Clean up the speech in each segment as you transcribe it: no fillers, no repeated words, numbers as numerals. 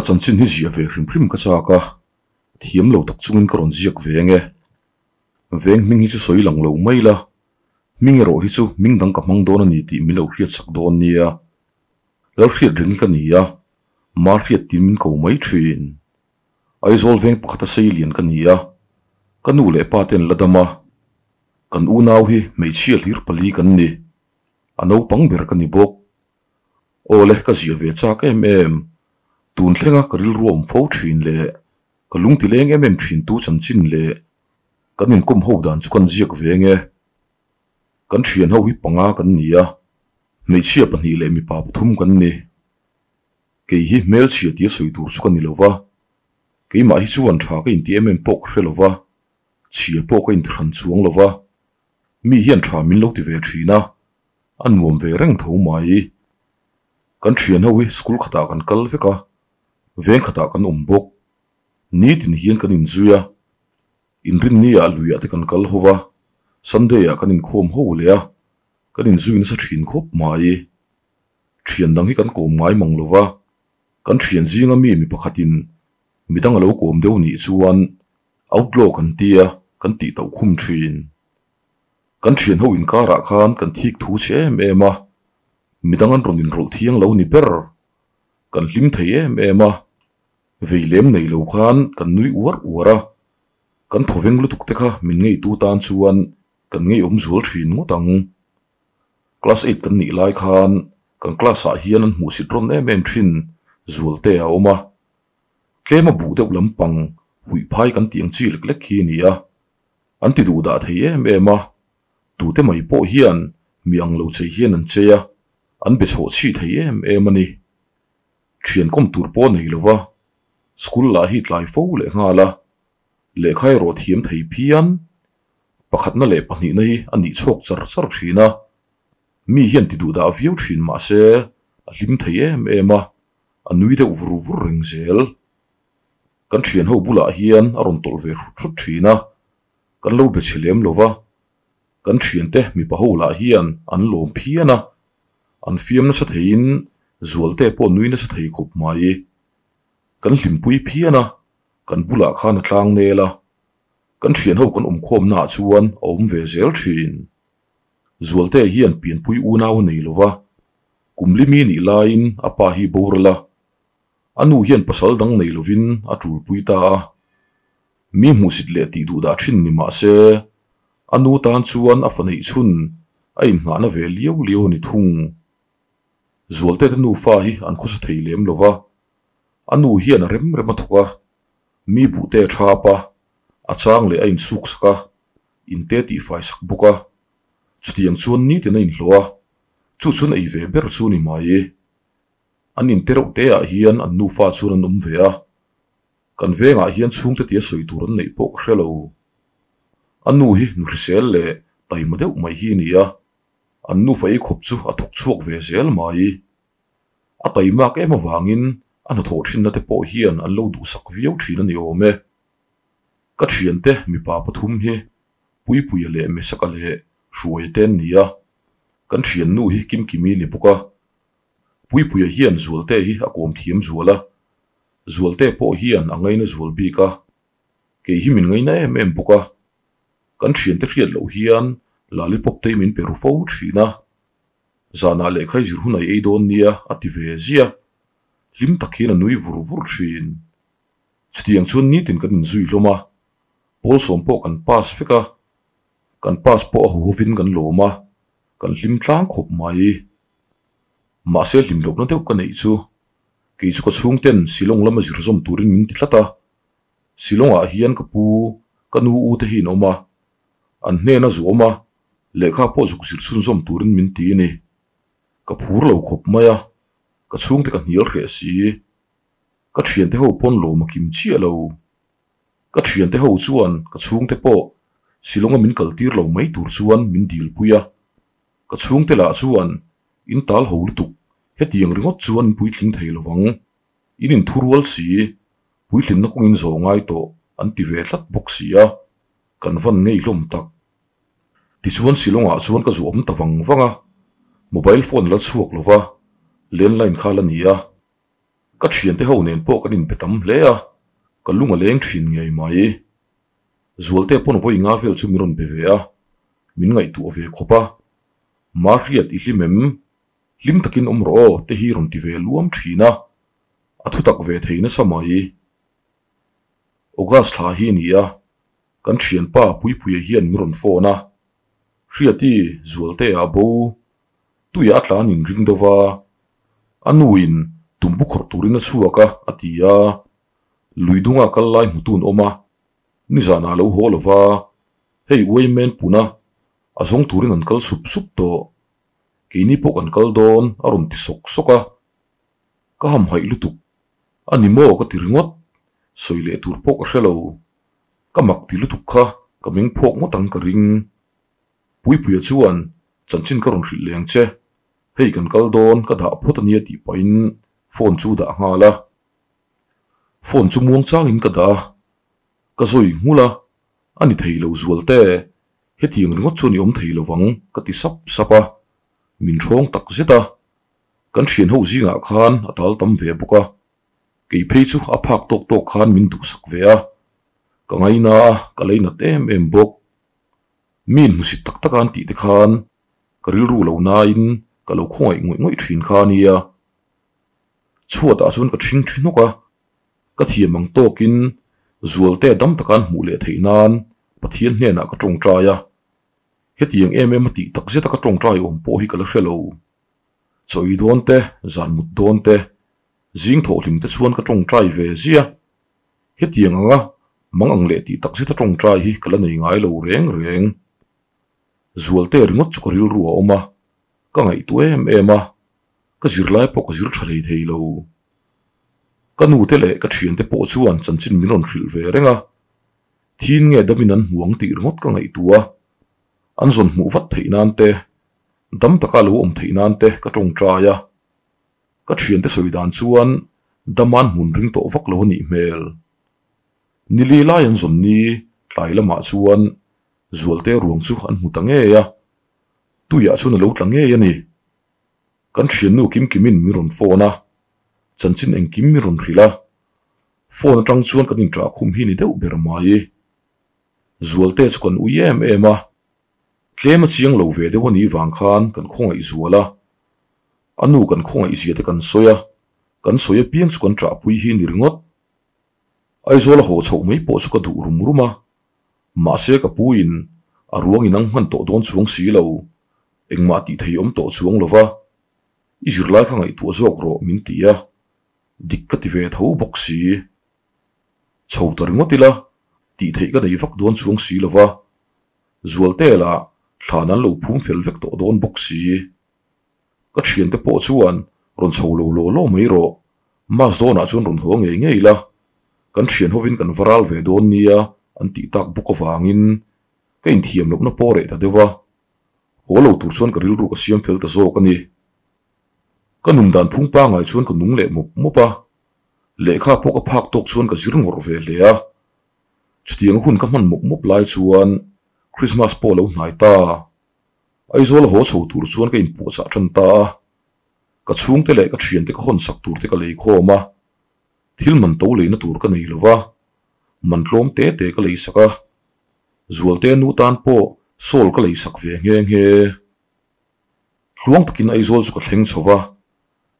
chanchin hi ziah ve hrim hrim ka chak a, thiam lo tak chungin ka rawn ziak ve ange. Veng hming hi chu sawi lang lo mai la, hming erawh hi chu hming dang ka hmang dawn a ni tih min lo hriatsak dawn nia. Lalhriat reng hi ka ni a, Mahriat tiin min ko mai thin. Aizawl veng pakhata sei lian ka ni a, ka nu leh pa te an la dam a, kan unau hi hmeichhia hlir pali kan ni, a naupang ber ka ni bawk. Aw le, ka ziah ve chak em em, tun thlenga ka rilru awm fo thin leh ka lungti leng em em thin tu chanchin leh kan inkawm ho dan chu kan ziak ve nge. Kan thian ho hi panga kan ni a, hmeichhia pahnih leh mipa pathum kan ni. Kei hi hmelchhia tia sawi tur chu ka ni lo va, keimah hi chuan tha ka inti em em pawh ka hre lo va, chhia pawh ka intihran chuang lo va, mi hian tha min lo ti ve thin a, a nuam ve reng tho mai. Kan thian ho hi school khatah kan kal vek a, veng khatah kan awm bawk. Nitin hian kan inzui a, inrinni-ah luiah te kan kal ho va, Sunday-ah kan inkhawm ho leh a, kan inzui nasa thin khawp mai. Thian dang hi kan kawm ngai mang lo va, kan thian zinga mi mi pakhatin midang a lo kawm deuh nih chuan outlaw kan tia kan tih tauh khum thin. Kan thian ho inkarah khan kan thik thu chhe em em a, midang an rawn inrawlh thiang lo ni ber. Kan hlim thei em em a, vei lem nei lo khan kan nui uar uar a, kan thawveng lutuk te kha min ngeitu tan chuan kan ngeiawm zual thin ngawt ang. Class eight kan nih lai khan kan class ah hian an hmuhsit rawn em em thin Zualte a awm a, tlem a buh deuh lampang huih phai kan tih ang chi lek lek hi a ni a, an ti duh dah thei em em a, tute mai pawh hian mi ang lo chei hian an chei a, an be chhawh chhi thei em em a ni. Thian kawm tur pawh nei lo va, school lah hi tlai fo leh nghal a, lehkha erawh thiam thei phian. Pakhatna leh pahnihna hi a nih chhuak char char thin a, mi hian ti duh dah viau thin mah se a hlim thei em em a, a nui deuh vur vur reng zel. Kan thian ho bulah hian a rawn tawlh ve hrut hrut thin a, kan lo be chhe lem lo va, kan thiante mipa ho lah hian an lawm phian a, an fiam nasa theiin Zualte pawh nui nasa thei khawp mai. Kan hlimpui phian a, kan bulah khan a tlang nel a, Kan thianho kan awmkhawmna ah chuan a awm ve zel thin. Zualte hian pianpui unau a nei lo va, kum limi nih laiin a pa hi boral a, a nu hian pasal dang nei lovin a tulpui ta a. Mi hmuhsit leh tih duh dah thin ni mah se, a nu tan chuan a fa neih chhun a inngahna ve liau liau a ni thung. Zualte te nufa hi an khawsa thei lem lo va, a nu hian a rem rem a thawk a, Mi buhte a thap a, a chang leh a insuk sak a, inte tihfai sak bawk a. Chutiang chuan nitin a inhlawh a, chu chuan ei ve ber chu ni mai. An inte reuh te ah hian an nufa chuan an awm ve a, kan vengah hian chhungte tia sawi tur an neih pawh ka hre lo. A nu hi nu hrisel leh taima deuh mai hi a ni a, an nufa ei khawp chu a thawk chhuak ve zel mai. A taimak em avangin a hnathawh thinna te pawh hian an lo duhsak viau thin a ni awm e. Ka thiante mipa pathum hi Puipuia leh Mesaka leh Hruaia te an ni a, kan thiannu hi Kimkimi ni bawk a. Puipuia hian Zualte hi a kawm thiam zual a, Zualte pawh hian a ngaina zual bik a, kei hi min ngaina em em bawk a. Kan thiante hriat loh hian Lalipop te hi min pe ru fo thin a. Zanah lehkha i zir hun a i ei dawn nia a ti ve ziah. Hlim tak hian a nui vur vur thin. Chutiang chuan nitin kan inzui hlawm a, pawl sawm pawh kan pass vek a, kan pass pawh a huhovin kan lawm a, kan hlim tlang khawp mai. Mahse hlim lohna deuh ka neih chu kei chu ka chhungten Shillong lama zir zawm turin min ti tlat a, Shillong-ah hian ka pu, ka nu u te hi in awm a, an hnena zuam a, Lehkha pawh zuk zir chhunzawm turin min ti a ni. Ka phur lo khawp mai a, ka chhungte ka hnial hreh si. Ka thiante ho pawn lawm a kim chiah lo. Ka thiante ho chuan ka chhungte pawh Shillong-a min kaltir lo mai tur chuan min dilpui a. Ka chhungte lah chuan in tal ho lutuk, hetiang ringawt chuan in puitling thei lo vang. In inthurual si, puitlinna kawngin zawh ngai tawh an ti ve tlat bawk si a, kan van ngei hlawm tak. Tichuan Shillong-ah chuan ka zuah awm ta vang vang a, mobile phone la chhuak lo va, landline kha la ni a. Ka thiante ho nen pawh kan inbe tam hle a, ka lung a leng thin ngei mai. Zualte pawn vawi nga vel chu min rawn be ve a, min ngaihtuah ve khawp a. Mahriat i hlim em? Hlim takin awm rawh aw te hi rawn ti ve luam thin a, a thutak ve thei nasa mai. August thla hi a ni a, kan thianpa Puipuia hian min rawn phone a, Hriati Zualtea bo tuiah a tlan in ring deuh va, a nuin tumbu khawrh turin a chhuak a a ti a, lui dunga kal lai hmutun awm a, nizanah a lo haw lo va, hei uaimen puna a zawng turin an kal sup sup tawh, keini pawh kan kal dawn a rawn ti sawk sawk a, ka hamhaih lutuk. A ni maw ka ti ringawt, sawi leh tur pawh ka hre lo. Ka mak ti lutuk kha ka meng phawk ngawt ang ka ring. Puipuia chuan chanchin ka rawn hrilh leng che, hei kan kal dawn ka dah phawt a nia tih pahin phone chu dah nghal a. Phone chu muang changin ka dah a, ka zawi nghulh a, a ni thei lo zual te, hetiang ringawt chuan i awm thei lo vang ka ti sap sap a, min ṭhawng tak zet a. Kan thian ho zingah khan a tal tam ve bawk a, kei phei chu a phak tawk tawk khan min duhsak ve a, ka ngaina a, ka leinat em em bawk. Mi inhmusit tak taka an tih te khan ka rilru lo nain ka lo khawngaih ngawih ngawih thin kha a nia. Chhuatah chuan ka ṭhing ṭhi hnawk a, ka thiam ang tawkin Zualte dam taka an hmuh leh theih nan Pathian hnenah ka ṭawngṭai a, hetiang em em a tih tak zeta ka ṭawngṭai awm pawh hi ka la hre lo. Chawi dawn te, zan mut dawn te, zing thawhhlim te chuan ka tawngtai ve zia. Hetiang anga mang ang leh tih tak zeta tawngtai hi ka la nei ngai lo reng reng. Zualte ringawt chu ka rilru a awm a, ka ngaihtuah em em a, ka zirlai pawh ka zir tha hlei thei lo. Ka nute leh ka thiante pawh chuan chanchin min rawn hrilh ve reng a, thin nge damin an hmu ang tih ringawt ka ngaihtuah a, an zawn hmuh vat theih nan te, Dam taka lo awm theih nan te ka tawngtai a, ka thiante sawi dan chuan Daman hmun ring tawh vak lo a nih hmel. Nili lai an zawn ni tlai lamah chuan Zualte ruang chu an hmu ta ngei a, tuiah chuan a lo tla ngei a ni. Kan thiannu Kimkimin min rawn phone a, chanchin engkim min rawn hrilh a, phone atang chuan kan inṭah khum hi ni deuh ber mai. Zualte chu kan ui em em a. Tlem a chiang lo ve deuh a nih vang khan kan khawngaih zual a, a nu kan khawngaih zia te kan sawi a, kan sawi apiang chu kan ṭahpui hi ni ringawt. Aizawl a haw chhoh mai pawh chu ka duh rum rum a, mahse ka pu in a ruang in ang hman tawh dawn chuang si lo, engmah tih thei awm tawh chuang lo va, i zirlai kha ngaihtuah zawk rawh min ti a, dik ka ti ve tho bawk si. Chho ta ringawt ila, tih theih ka nei vak dawn chuang si lo va. Zualte lah thlan an lo phum fel vek tawh dawn bawk si. Ka thiante pawh chuan rawn chho lo law law mai rawh, Mas dawnah chuan rawn haw ngei ngei la, kan thian hovin kan va ral ve dawn nia an tih tak bawk avangin ka inthiam lohna pawh reh ta deuh a, haw lo tur chuan ka rilru ka siam fel ta zawk a ni. Ka nun dan phung pangai chuan ka nung leh mawp mawp a, lehkha pawh ka phak tawk chuan ka zir ngawrh ve hle a. Chutiang hun ka hman mawp mawp lai chuan Christmas pawh a lo hnai ta. Aizawl a haw chho tur chuan ka inpuahchah tan ta a. Ka chhungte leh ka thiante ka hawn sak tur te ka lei khawm a. Thil man to leina tur ka nei lo va, man tlawm te te ka lei sak a. Zualte nu tan pawh sawl ka lei sak ve nghe nghe. Tluang takin Aizawl chu ka thleng chho va,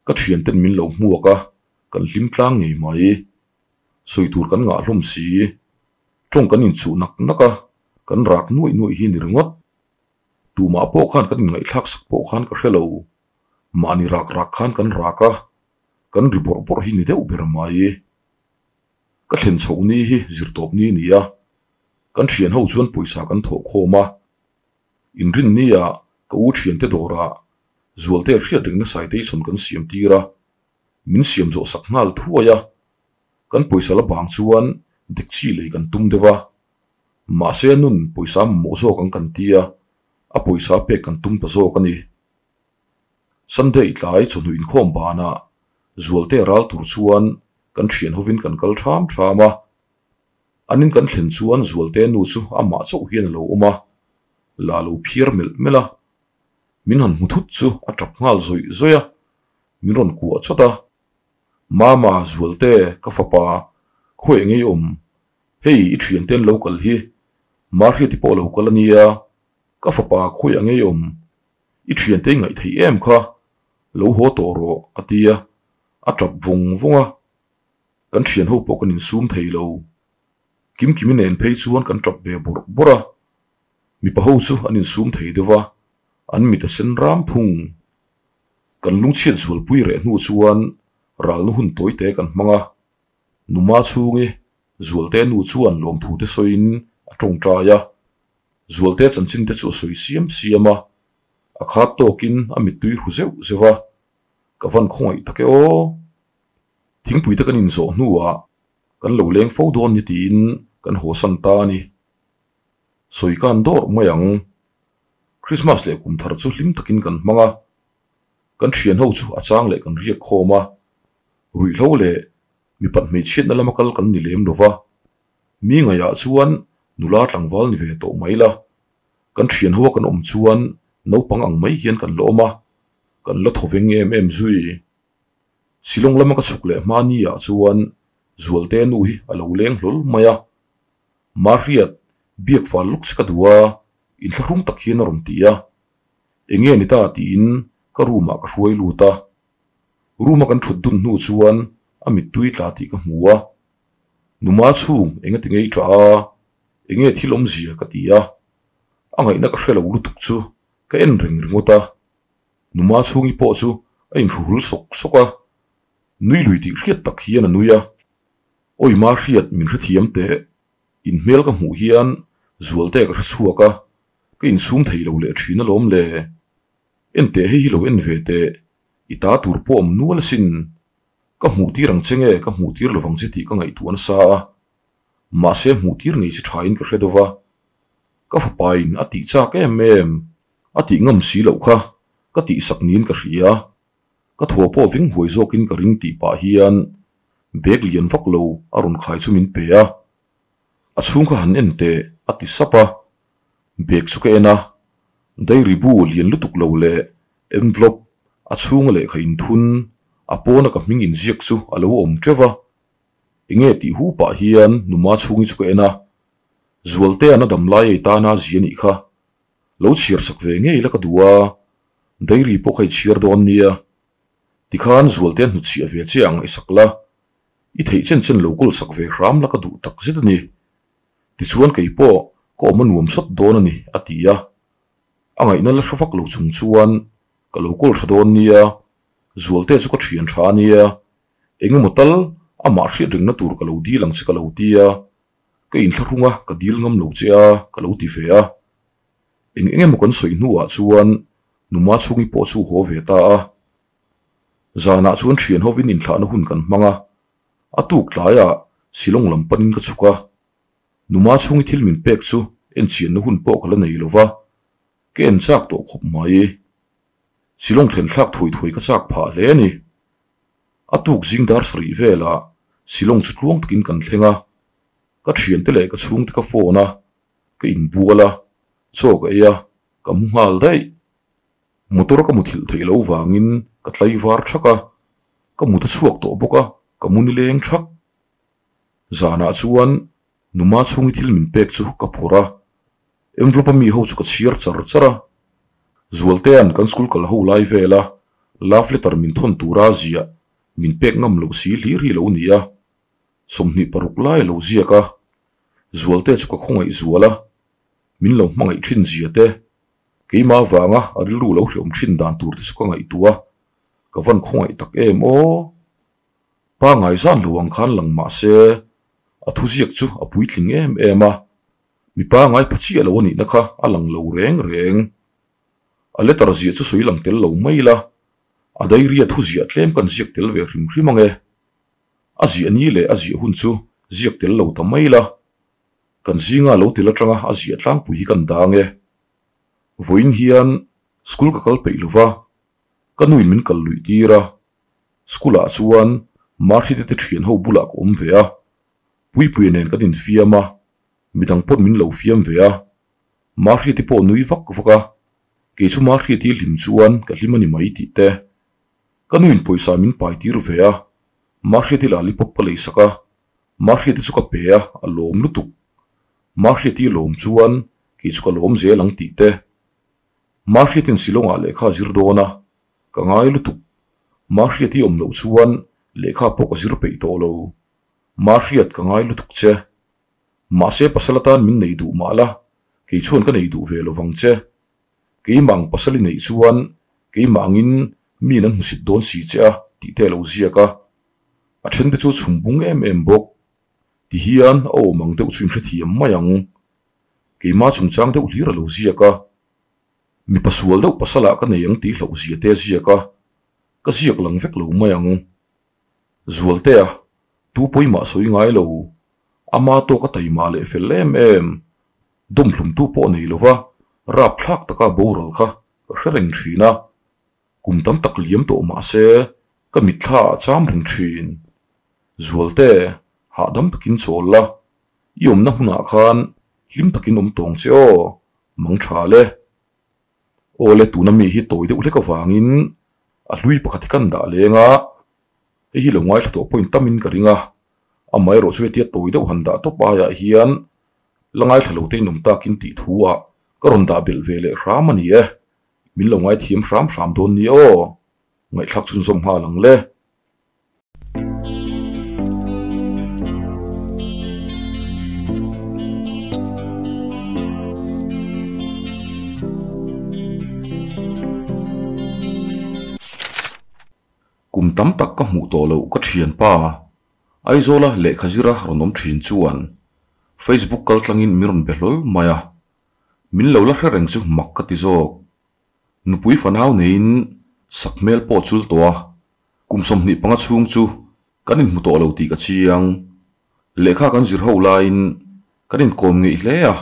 ka thianten min lo hmuak a, kan hlim tlang ngei mai. Sawi tur kan ngah hlawm si. Tawng kan inchuh nak nak a, kan rak nuaih nuaih hi ni ringawt. Tumah pawh khan kan inngaihthlak sak pawh khan ka hre lo. Mahni rak rak khan kan rak a, kan ri bawrh bawrh hi ni deuh ber mai. Ka thlen chhoh ni hi zirtawp ni a ni a, kan thian ho chuan pawisa kan thawh khawm a. Inrinnia ka u thiante dawrah Zualte hriat rengna citation kan siam tir a. Min siam zawh sak nghal thuai a, kan pawisa la bang chuan dekchi lei kan tum deuh a, mahse a nun pawisa mamawh zawk ang kan ti a, a pawisa pek kan tum ta zawk a ni. Sunday tlai chawhnu inkhawm banah Zualte ral tur chuan kan thian hovin kan kal ṭham ṭham a, an in kan thlen chuan Zualte nu chu amah chauh hian a lo awm a, la lo phiar melh melh a, min han hmu thut chu a ṭap nghal zawih zawih a. Min rawn kuah chawt a. Mama, Zualte, ka fapa, khawiah ngei awm? Hei, i thiante an lo kal hi. Mahriati pawh a lo kal a nia. Ka fapa, khawiah ngei awm? I thiante i ngaih theih em kha? Lo haw tawh rawh, a ti a, a tap vawng vawng a. Kan thian ho pawh kan insum thei lo. Kimkimi nen phei chuan kan tap ve bawrh bawrh a. Mipa ho chu an insum thei deuh a, an mit a sen ram phung. Kan lungchhiat zualpui reh hnu chuan ralna hun tawite kan hmang a, Numa chhungi Zualte nu chuan lawmthu te sawiin a tawngtai a, Zualte chanchin te chu a sawi siam siam a, a khat tawkin a mittui hru zeuh zeuh a, ka van khawngaih tak e aw. Thingpui te kan inzawh hnuah kan lo leng fo dawn ni tiin kan hawsan ta a ni. Sawi kan dawrh mai ang. Christmas leh kum thar chu hlim takin kan hmang a, kan thian ho chu a chang leh kan riak khawm a, ruihhlo leh mipat hmeichhiatna lama kal kan ni lem lo va, mi ngaihah chuan nula tlangval ni ve tawh mai la, kan thian ho a kan awm chuan naupang ang mai hian kan la awm a, kan la thaw veng em em zui. Shillong lama ka chhuk leh hma ni ah chuan Zualte nu hi a lo leng hlawl mai a. Mahriat, biak fal lawk che ka duh a, inthlahrung tak hian a rawn ti a. Enge ni ta tiin ka room ah ka hruai lut a. Room a kan thut dun hnu chuan a mittui tla tih ka hmu a. Numa chhung enga ti ngei tah a, enge thil awmzia ka ti a. A ngaihna ka hre lo lutuk chu ka en reng ringawt a. Numa chhungi pawh chu a inhruhul sawk sawk a. Nui lui tih hriat tak hian a nui a. Awi ma hriat min hrethiam teh, in hmel ka hmuh hian Zualte ka hre chhuak a, ka insum thei lo leh thin alawm le. En teh hei hi lo en ve teh, i ta tur pawh awm nual asin. Ka hmuh tir ang che nge ka hmuh tir lovang che tih ka ngaihtuah nasa a, mahse hmuh tir ngei che thain ka hre deuh va. Ka fapain a tih chak em em, a tih ngam si loh kha ka tihsak niin ka hria. Ka thaw pawh veng huai zawkin ka ring tih pah hian bag lian vak lo a rawn khai chu min pe a, a chhung kha han en teh a ti sap a, bag chu ka en a, diary bu lian lutuk lo leh envelope a chhunga lehkha inthun a pawna ka hming inziak chu a lo awm teuh va, enge tih hu pah hian numa chhungi chu ka en a, Zualtea na dam lai ei tana zia nih kha Lo chhiar sak ve ngei la ka duh a, diary pawh kha i chhiar dawn nia. Tikhan Zualtea hnutchhiah ve che ang i sak la, i theih chen chen lo kawl sak ve hram la ka duh tak zet a ni. Tichuan kei pawh ka awm a nuam sawt dawn a ni, a ti a. A ngaihna la hre vak lo chung chuan ka lo kawl tha dawn nia, Zualtea chu ka thian tha a nia, engemaw tal amah hriat rengna tur ka lo dil ang che ka lo ti a. Ka inthlahrung a, ka dil ngam lo che a, ka lo ti ve a. Eng eng emaw kan sawi hnuah chuan Numa chhungi pawh chu haw ve ta a. Zanah chuan thian hovin inthlahna hun kan hmang a, a tuk tlaiah Shillong lam panin ka chhuk a. Numa chhungi thil min pek chu enchianna hun pawh ka la nei lo va, ka en chak tawh khawp mai. Shillong thlen thlak thuai thuai ka chak phah hle a ni. A tuk zing dar sarih velah Shillong chu tluang takin kan thleng a, ka thiante leh ka chhungte ka phone a, ka inbual a, chaw ka ei a, ka mu nghal daih. Motor ka muthilh theih loh vangin ka tlaivar thak a, ka mut a chhuak tawh bawk a, ka mu nileng thak. Zanah chuan Numa chhungi thil min pek chu ka phawrh a, envelope a mi ho chu ka chhiar char char a. Zualtea'n kan school kal ho lai vela love letter min thawn tura ziah min pek ngam loh si hlir hi lo ni a, 26 lai a lo ziak a, Zualtea chu ka khawngaih zual a, min lo hmangaih thin zia te, keimah avanga a rilru lo hreawm thin dan tur te chu ka ngaihtuah a, ka van khawngaih tak em aw. Pa ngaizan lo ang khan lang mah se, a thuziak chu a puitling em em a, mipa ngai pha chiah lo a nihna kha a lang lo reng reng. A letter ziah chu sawi lang tel lo mai la, a diary-a thuziah tlem kan ziak tel ve hrim hrim ang e. A ziah ni leh a ziah hun chu ziak tel lo ta mai la, kan zinga lo tel atanga a ziah tlangpui hi kan dang e. Vawiin hian school ka kal peih lo va, ka nuin min kal luih tir a, school ah chuan Marhite te thian ho bulah ka awm ve a, Puipuia nen kan infiam a, midang pawh min lo fiam ve a, Marhite pawh nui vak vak a, kei chu Marhite hlim chuan ka hlim a ni mai tih te. Ka nuin pawisa min pai tir ve a. Mahriati lollipop ka leisak a, Mahriati chu ka pe a, a lawm lutuk. Mahriati lawm chuan kei chu ka lawm zel ang tih te. Mahriatin Shillong-ah lehkha a zir dawn a, ka ngai lutuk. Mahriati awm loh chuan lehkha pawh ka zir peih tawh lo. Mahriat ka ngai lutuk che. Mahse pasal atan min nei duh mah la, kei chuan ka nei duh ve lo vang che. Keimah ang pasal i neih chuan keimah angin mi in an hmusit dawn si che a tih te a lo ziak a. A then te chu chhum bung em em bawk. Ti hian a awm ang deuh chu in hrethiam mai ang. Keimah chungchang deuh hlir a lo ziak a. Mipa sual deuh pasalah ka nei ang tih hlauh zia te a ziak a. Ka ziak lang vek lo mai ang. Zualtea, tu pawimah sawi ngai lo. Ama tawk a taima leh fel em em. Dawmhlumtu pawh nei lova rapthlak taka boral kha ka hre reng thin a. Kum tam tak liam tawh mah se ka mitthla ah cham reng thin. Zualte, hahdam takin chawl la. I awmna hmunah khan hlim takin awm tawng che aw, mang tha le. Awle tuna mi hi tawi deuh hlek avangin a hlui pakhat hi kan dah leng a, hei hi lo ngaithla tawh pawhin tamin ka ring a, amaherawh chu hetia tawi deuh han dah tawp aiah hian la ngaithla lo te inawm takin tih thu ah ka rawn dah belh ve leh hram a ni e, min lo ngaithiam hram hram dawn nia aw, ngaihthlak chhunzawm nghal ang le. Kum tam tak ka hmuh tawh loh ka thianpa Aizawla lehkha zira rawn awm thin chuan Facebook kal tlangin min rawn be hlawl mai a, min lo la hre reng chu mak ka ti zawk. Nupui fanau neiin sakhmel pawh chul tawh a, Kum 25 chhung chu kan inhmu tawh lo tih ka chiang. Lehkha kan zir ho laiin kan inkawm ngeih hle a,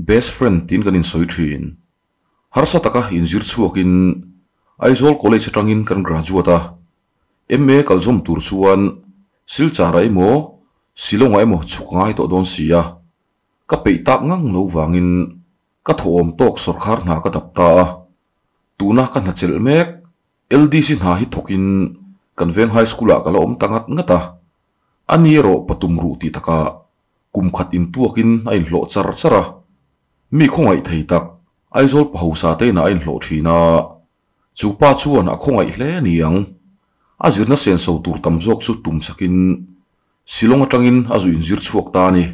best friend tiin kan insawi thin. Harsa taka inzir chhuakin Aizawl College atangin kan graduate a, MA kalzawm tur chuan Silchar-ah emaw Shillong-ah emaw chhuk ngai tawh dawn si a, ka peih tak ngang lo vangin ka thawhawm tawk sawrkhar hna ka dap ta a, tuna ka hna chelh mek LDC hna hi thawkin kan veng High School ah ka la awm ta ngat ngat a, a ni erawh patum ruh tih takah kum khat intuakin a inhlawh char char a, mi khawngaih thei tak Aizawl pahausa te inah a inhlawh thin a, chu pa chuan a khawngaih hle a ni ang. A zirna senso tur tam zawk chu tum chakin Shillong atangin a zu inzir chhuak ta a ni.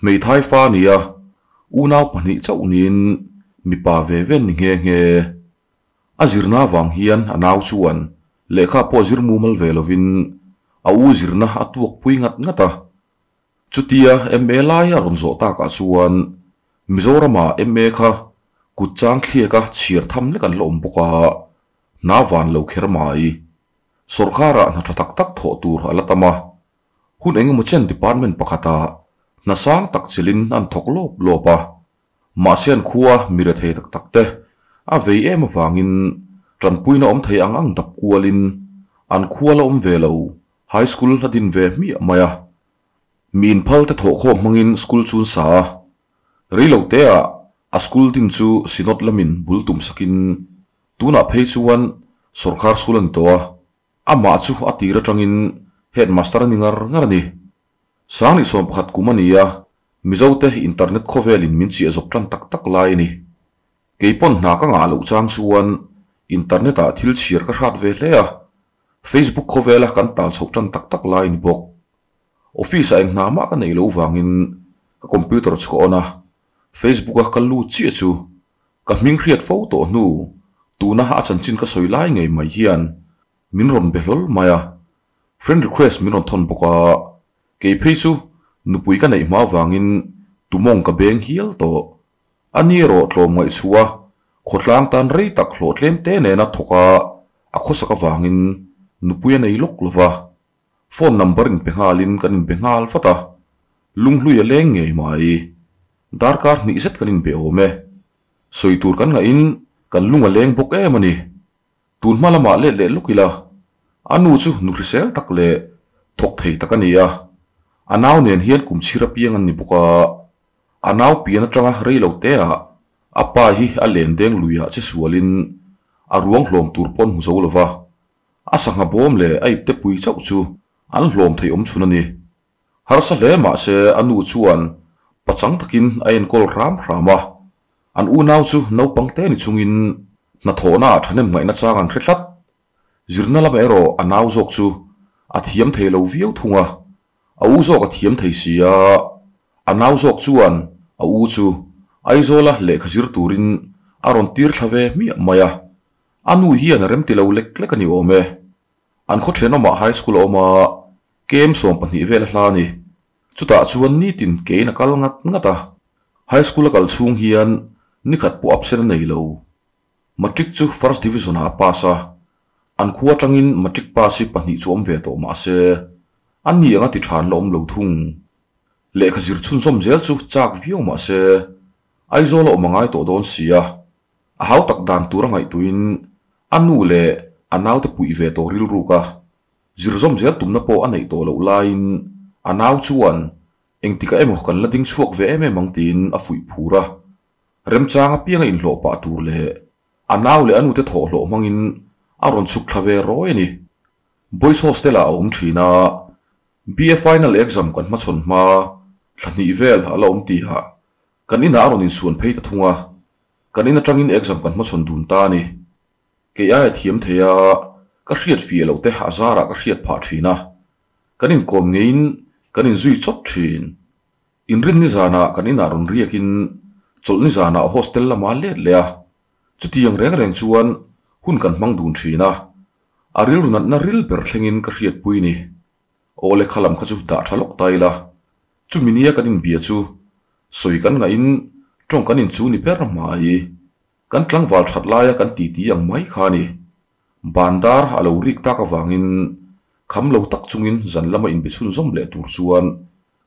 Hmeithai fa a ni a, unau pahnih chauh niin mipa ve ve an ni nghe nghe. A zirna avang hian a nau chuan lehkha pawh zir mumal ve lovin a u zirna a tuak pui ngat ngat a. Chutia MA lai a rawn zawh takah chuan Mizorama MA kha kut chang thliaka chhiar tham lek an la awm bawk a, hna van lo kher mai. Sawrkharah hna tha tak tak thawh tur a la tam a, hun engemaw chen department pakhata hna sang tak chelin an thawk lawp lawp a. Mahse an khua mi rethei tak tak te a vei em avangin tanpuina awm thei ang ang dap kualin an khua la awm ve lo High School a din ve hmiah mai a. Mi inphal te thawhkhawm hmangin school chu an sa a. Rei lo te ah a school din chu Synod lamin bul tum sakin tunah phei chuan sawrkar school a ni tawh a. Amah chu a tir atangin headmaster a ni ngar ngar a ni. 2011 kum a ni a, Mizote internet khawvelin min chiah zawp tan tak tak lai a ni. Kei pawn hna ka ngah loh chang chuan internet ah thil chhiar ka hrat ve hle a, Facebook khawvela kan tal chhoh tan tak tak lai a ni bawk. Office ah eng hna mah ka neih loh vangin ka computer chu ka on a, Facebook a ka lut chiah chu ka hming hriat fo tawh hnu tuna a chanchin ka sawi lai ngei mai hian min rawn be hlawl mai a, friend request min rawn thawn bawk a. Kei phei chu nupui ka neih hma avangin tumawng ka beng hial tawh. A ni erawh tlawm ngaihchhuah a, khawtlang tan rei tak hlawh tlem te nena thawk a, a khawsak avangin nupui a nei lawk lo va. Phone number inpe nghalin kan inbe nghal vat a, lunghlui a leng ngei mai. Darkar hnih zet kan inbe awm e. Sawi tur kan ngahin kan lung a leng bawk em a ni. Tun hma lamah let leh lawk ila, a nu chu nu hrisel tak leh thawk thei tak a ni a, a nau nen hian kum chhir apiang an ni bawk a, a nau pian atanga rei lo te ah a pa hi a len deng luiah che sualin a ruang hlawm tur pawn hmu zo lo va, a sangha bawm leh a ipte pui chauh chu an hlawm theih awm chhun a ni. Harsa hle mah se a nu chuan pachang takin a enkawl hram hram a, an unau chu naupang te ni chungin hnathawhna ah thahnem ngaihna chang an hre tlat. Zirna lamah erawh a nau zawk chu a thiam thei lo viau thung a, a u zawk a thiam thei si a, a nau zawk chuan a u chu Aizawla lehkha zir turin a rawn tir thla ve hmiah mai a, a nu hian a remti lo lek lek a ni awm e. An khaw thenawmah high school a awm a, kem 12 vel a hla a ni. Chutah chuan nitin kein a kal ngat ngat a. High school a kal chhung hian nikhat pawh absent a nei lo. Matric chu first division ah a pass a, an khua atangin matric pass hi pahnih chu awm ve tawh mah se, a ni anga ti tha an la awm lo thung. Lehkha zir chhunzawm zel chu chak viau mah se, Aizawl a awm a ngai tawh dawn si a, A hau tak dan tur a ngaihtuhin a nu leh a naute puih ve tawh rilruk a, zir zawm zel tumna pawh a neih tawh loh laiin a nau chuan engtikah emaw kan la ding chhuak ve em em ang tiin a fuih phur a. Remchang apianga inhlawh pah tur leh a nau leh a nute thawhhlawh hmangin a rawn chhuk thla ve rawi a ni. Boys Hostel ah a awm thin a, BA Final Exam kan hmachhawn hma thla hnih vel a la awm tihah kan inah a rawn insuan phei ta thung a. Kan in atangin exam kan hmachhawn dun ta a ni. Kei aia thiam thei a, ka hriat fiah loh te a zarah ka hriat phah thin a. Kan inkawm ngeiin kan inzui chawt thin. Inrin nizanah kan inah rawn riakin chawlh nizanah hostel lamah a let leh a. Chutiang reng reng chuan hun kan hmang dun thin a. A rilru natna ril ber thlengin ka hriatpui ni. Aw le kha lam kha chu dah tha lawk ta ila. Chumi nia kan inbia chu sawi kan ngahin tawng kan inchu ni ber mai. Kan tlangval that laia kan titi ang mai kha a ni. Bandar a lo rik tak avangin kham lo tak chungin zan lama inbe chhunzawm leh tur chuan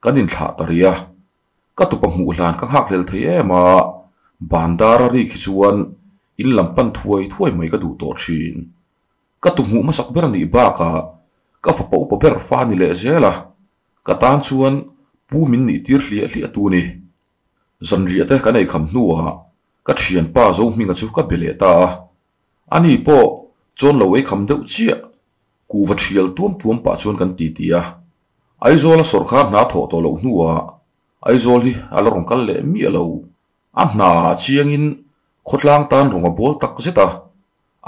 kan inthlah ta rih a. Ka tupa hmuh hlan ka nghakhlel thei em a, bandar a rik hi chuan in lam pan thuai thuai mai ka duh tawh thin. Ka tu hmuh hmasak ber a nih bakah ka fapa upa ber fa a ni leh zel a. Ka tan chuan pu min nih tir hliah hliah tu ni. Zanriah te kan eikham hnuah ka thianpa Zohminga chu ka be leh ta a. Ani pawh chawn lo eikham deuh chiah kuhva thial tuam tuam pah chuan kan ti ti a. Aizawl a sawrkar hna thawh tawh loh hnuah Aizawl hi a la rawn kal leh miah lo. A hna ah chiangin khawtlang tan rawn a bawl tak zet a.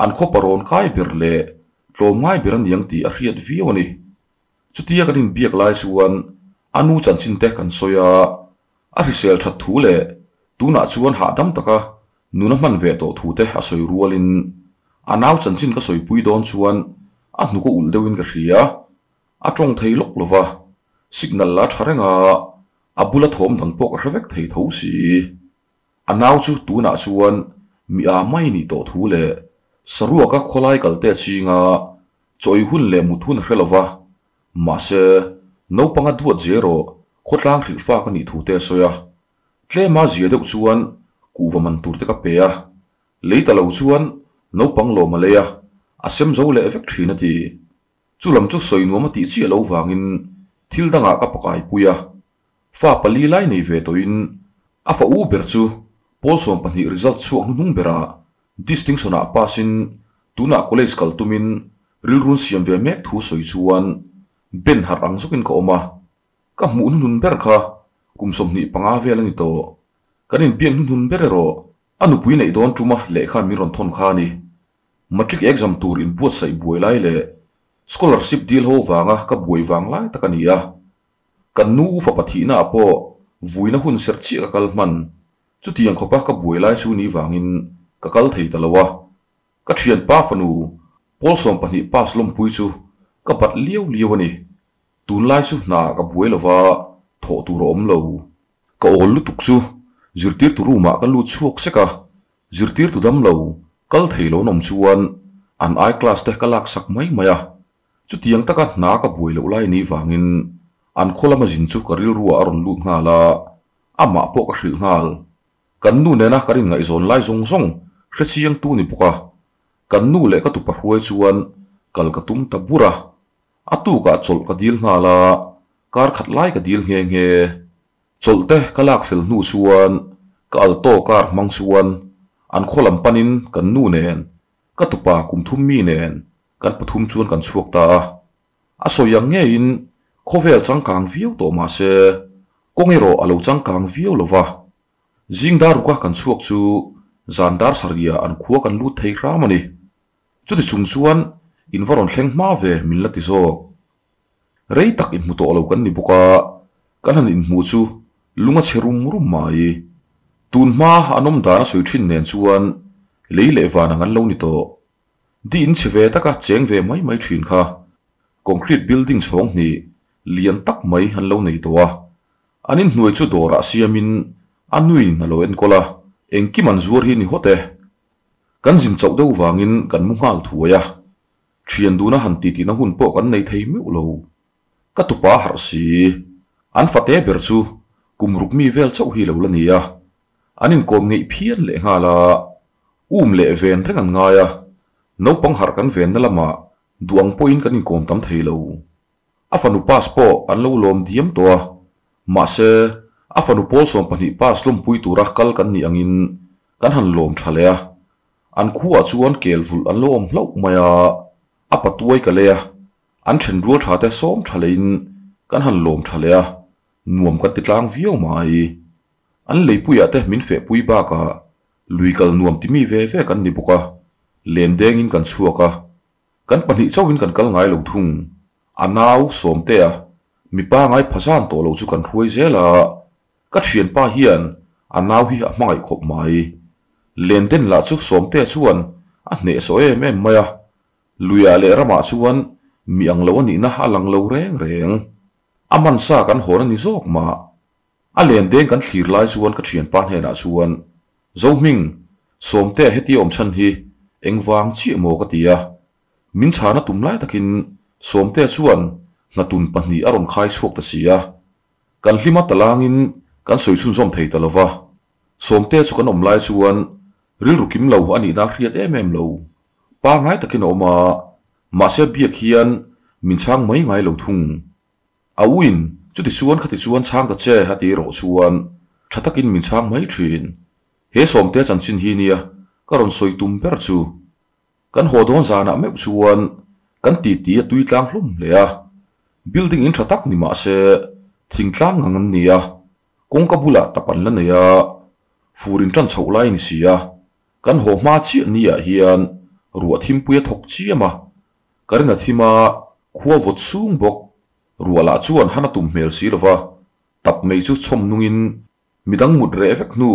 An khawpa rawn kai ber leh tlawm ngai ber a niang tih a hriat viau a ni. Chutia kan inbiak lai chuan a nu chanchin te kan sawi a, a hrisel that thu leh tunah chuan hahdam taka nun a hman ve tawh thu te a sawi rualin a nau chanchin ka sawipui dawn chuan a hnuk a ulh deuhin ka hria. A tawng thei lawk lo va, signal la tha reng a, a bula thawm dang pawh ka hre vek thei tho si. A nau chu tunah chuan mi a mai nih tawh thu leh saruaka khawlai kalte a ching a, chawi hun leh mut hun a hre lo va, mahse, naupanga duat zel rawh, khawtlang hrilh fak a nih thu te a sawi a. Tlema zia deuh chuan kuhva man tur te ka pe a, lei ta lo chuan naupang lawm a lei a, a sem zo leh vek thin a ti. Chu lam chu sawi nuam a tih chiah lo vangin thil dangah ka pakaipui a. Fa pali lai nei ve tawhin a fa u ber chu pawl 12 result chhuak hnuhnung berah distinction ah pass in tunah college kal tumin rilrun siam ve mek thu sawi chuan ben harh ang zawkin ka awm a. Ka hmuh hnuhnun ber kha kum 25 vel a ni tawh. Kan inbiak hnuhnun ber erawh a nupui neih dawn tuma lehkha min rawn thawn kha a ni. Matric exam tur inbuatsaih buai lai leh scholarship dil ho vanga ka buai vang lai tak a ni a. Kan nu ufa pathihna ah pawh vuina hun serh chiah ka kal hman. Chutiang khawpa ka buai lai chu ni vangin ka kal thei ta lo a. Ka thianpa fanu pawl 12 pass lawmpui chu ka bat liau liau a ni. Tunlai chu hna ka buai lo va, thawh tur a awm lo. Ka awl lutuk chu zirtirtu room ah ka lut chhuak sek a, zirtirtu dam lo kal thei lo an awm chuan an ai class te ka lak sak mai mai a. Chutiang taka hna ka buai loh lai ni vangin an khaw lama zin chu ka rilruah a rawn lut nghal a, amah pawh ka hrilh nghal. Kan nu nena kan inngaihzawn lai zawng zawng hrechiang tu ni bawk a, kan nu leh ka tupa hruai chuan kal ka tum ta bur a. A tukah chawlh ka dil nghal a, kar khat lai ka dil nghe nghe. Chawlh te ka lak fel hnu chuan ka alto car hmang chuan an khaw lam panin kan nu nen, ka tupa kum thum mi nen Kan pathum chuan kan chhuak ta a. A sawi ang ngeiin khawvel changkang viau tawh mah se kawng erawh a lo changkang viau lo va. Zing dar ruka kan chhuak chu zan dar sarihah an khua kan lut thei hram a ni. Chuti chung chuan in va rawn thleng hma ve min la ti zawk. Rei tak inhmu tawh lo kan ni bawk a, kan han inhmu chu lung a chhe rum rum mai. Tun hma an awm dan a sawi thin nen chuan lei leh van ang an lo ni tawh. Di in chhe ve taka cheng ve mai mai thin kha concrete building chhawng hnih lian tak mai an lo nei tawh a. An inhnuai chu dawrah siamin a nuin a lo enkawl a, engkim an zuar hi ni hawt e. Kan zin chauh deuh vangin kan mu nghal thuai a, thian duna han titihna hun pawh kan nei thei meuh lo. Ka tupa harh si, an fate ber chu kum ruk mi vel chauh hi lo la ni a, an inkawm ngeih phian leh nghal a, um leh ven reng an ngai a, naupang harh kan venna lamah duh ang pawhin kan inkawm tam thei lo. A fanu pass pawh an lo lawm diam tawh a, mahse a fanu pawl 12 pass lawmpui tura kal kan nih angin kan han lawm tha leh a. An khuaah chuan kel vulh an lo awm hlauh mai a, a patuai ka lei a, an then rual tha te sawm tha lehin kan han lawm tha leh a, nuam kan ti tlang viau mai. An leipuiah te min fehpui bakah lui kal nuam ti mi ve ve kan ni bawk a, len dengin kan chhuak a, Kan pahnih chauhin kan kal ngai lo thung. A nau, Sawmtea, mipa ngai phazan tawh lo chu kan hruai zel a, ka thianpa hian a nau hi a hmangaih khawp mai. Lenden lah chu Sawmtea chuan a hnehsawh em em mai a, luiah leh ramah chuan mi ang lo a nihna a lang lo reng reng. A mansa kan hawn a ni zawk mah. A lendeng kan thlir lai chuan ka thianpa hnenah chuan, Zohming, Sawmtea hetia awm chhan hi engvang chiah maw ka ti a. Min chhana tum lai takin Sawmtea chuan hnatun pahnih a rawn khai chhuak ta si a. Kan hlima talangin kan sawi chhunzawm thei ta lova. Sawmtea chu kan awm lai chuan rilru kim lo a nihna a hriat em em lo. Pangngai takin a awm a, mahse biak hian min chhang mai ngai lo thung. A uin, chuti chuan khati chuan chhang ta che a ti erawh chuan tha takin min chhang mai thin. He Sawmtea chanchin hi nia ka rawn sawi tum ber chu. Kan haw dawn zanah meuh chuan kan titi a tui tlang hlawm hle a. Building in tha tak ni mah se thingtlang ngang an ni a, kawngka bulah tap an la nei a, fur in tan chhoh lai a ni si a. Kan haw hma chiah ni ah hian ruah thimpui a thawk chiam a, Ka rin a thim a, khua vawt sung bawk. Ruah lah chuan han a tum hmel si lova, tap mai chu chhawm nungin midang mut reh vek hnu